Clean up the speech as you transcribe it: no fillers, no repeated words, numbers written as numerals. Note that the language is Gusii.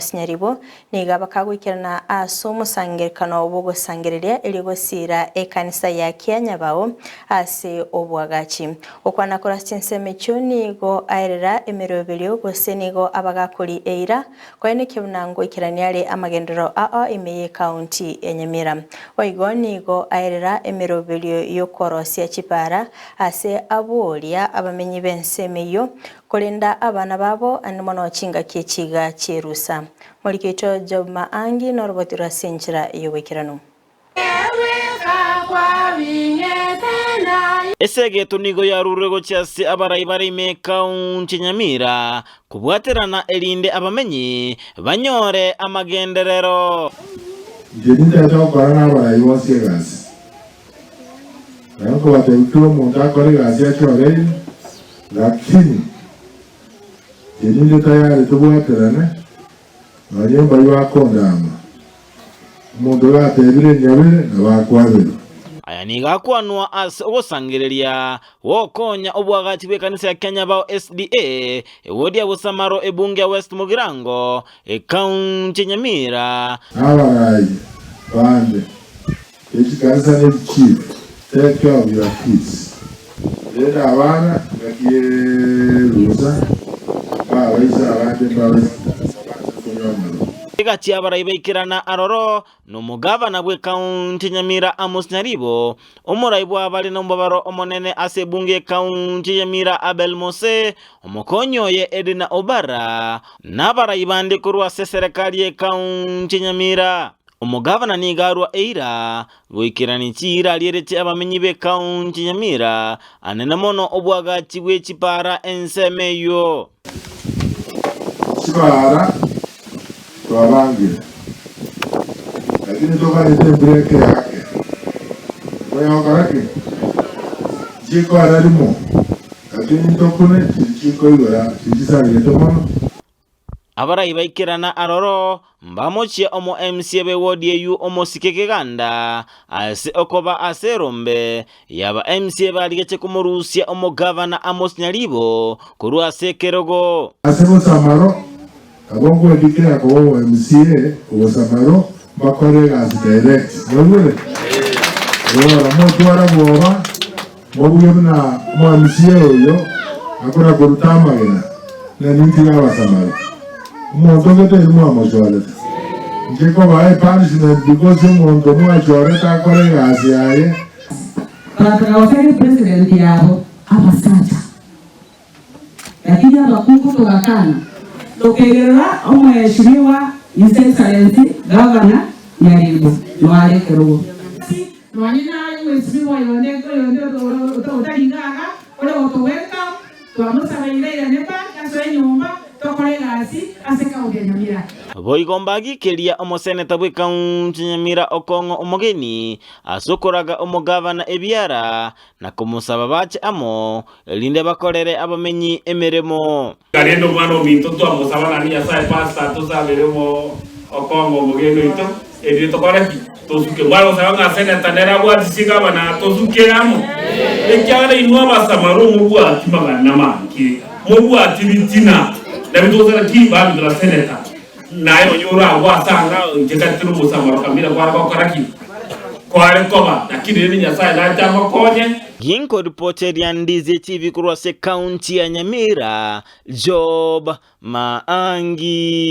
Amos Nyaribo nigo bakagoikerana ase omosangererekano bw'ogosangereria erio gosiira ekanisa ya Kianyabao ase oboagachi. Gokwana korwa ase chinsemo echio nigo aerera emeroberio gose nigo abagakori eira koenekia buna ngoikerania are amagenderero ao ime y'ecounty ya Nyamira. Boigo nigo aerera emeroberio y'okorosia chipara ase aboria abamenyi b'ensemo eyio korenda abana babo ande mono chingaki echiga chi'erusa. Moriki oito Job Maangi noroboti rwa ase enchera y'oboikeranu. Esegeto nigo yarurwe gochia ase abarai bare ime ekaunti ya Nyamira kobwaterana erinde abamenyi banyore amagenderero. Inche nintaete gokora nabarai bonsi egasi, na nkobatebia kera omonto akore egasi achoreire, lakini inche ninde tayari tobwaterane, nonye mbaria bakondama. Omonto gatebire enyabere, nabo akwaberwa. Aya nigo akwanwa ase ogosangereria gokonya oboagachi bw'ekanisa ya Kianyabao SDA, ewodi ya Bosamaro ebunge ya West Mugirango, ekaunti ya Nyamira. Nabaraai bande be chikanisa ne chichief, take care of your kids, renda abana engaki y'erusa, mbabaisa abande mbabaisa banche konywa amarwa. Egati y'abarai baikerana aroro nomogavana bw'ekaunti ya Nyamira Amos Nyaribo, omorai bw'abare nomobabaro omonene ase ebunge y'ekaunti ya Nyamira Abel Mose, omokonyi oye Edna Obara, na abarai bande korwa ase eserekari y'ekaunti ya Nyamira. Omogavana nigo arua eira goikerania chiira arieretie abamenyi b'ekaunti ya Nyamira, anene mono obwagachi bwe chipara ensemo eyio. Chibara twabangire, lakini toganyete embura eke yake. Moyagokora ki? Nchikora rimo, lakini ntokune chiri chikoigora chiri chisarigete mono. Abarai baikerana aroro, mbamochie omo-MCA b'ewodi eyio omosike keganda ase okoba ase erombe y'aba MCA barigetie komorusia omogavana Amos Nyaribo korwa ase ekerogo. Ase bosamaro, nabo nkwendikera koba omo MCA obosamaro mbakore egasi direct. Mwaigure? Rora motware bwoba mobuge buna omo MCA oyo akona koruta amagena na nintige abasamaro. Omonto gete eri mwamochorete. Inche kobaa epunishment because omonto mwachorete akore egasi yaye. Bagataka goseria epresident yabo abasacha, lakini abakungu togakana. Tokegerera omweshimiwa His Excellency Governor Nyaribo noare ekerogo. Nonye naye omweshimiwa oyonde oyonde otari iga iga ore goto welcome twamosabeire airane back asoe enyomba tokore egasi ase ecounty ya Nyamira. Boigo mbagikeria omoseneta bw'ekaunti ya Nyamira okong'o omogeni ase okoraga omogavana ebiara na komosaba bache amo, erinde bakorere abamenyi emeremo. Rende omwana ominto twamosaba naende Nyasae pastor atosabere okong'a omogeni oito erinde tokore ki? Tosuke. Mware gosaba ng'a senator nere abwati chigavana tosuke amo? Ekiagera inwe abasamaro mobwati magana amange, mobwati ritina, nabio togosaba ki? Baminto na senator naye nonye oragwe ase anga inche kare tiri omosamaro kamira kware gokora ki? Kware koba, lakini rende Nyasae nache amokonye. Ginkoripoteria ndizie chibi korwa ase county ya Nyamira, Job Maangi.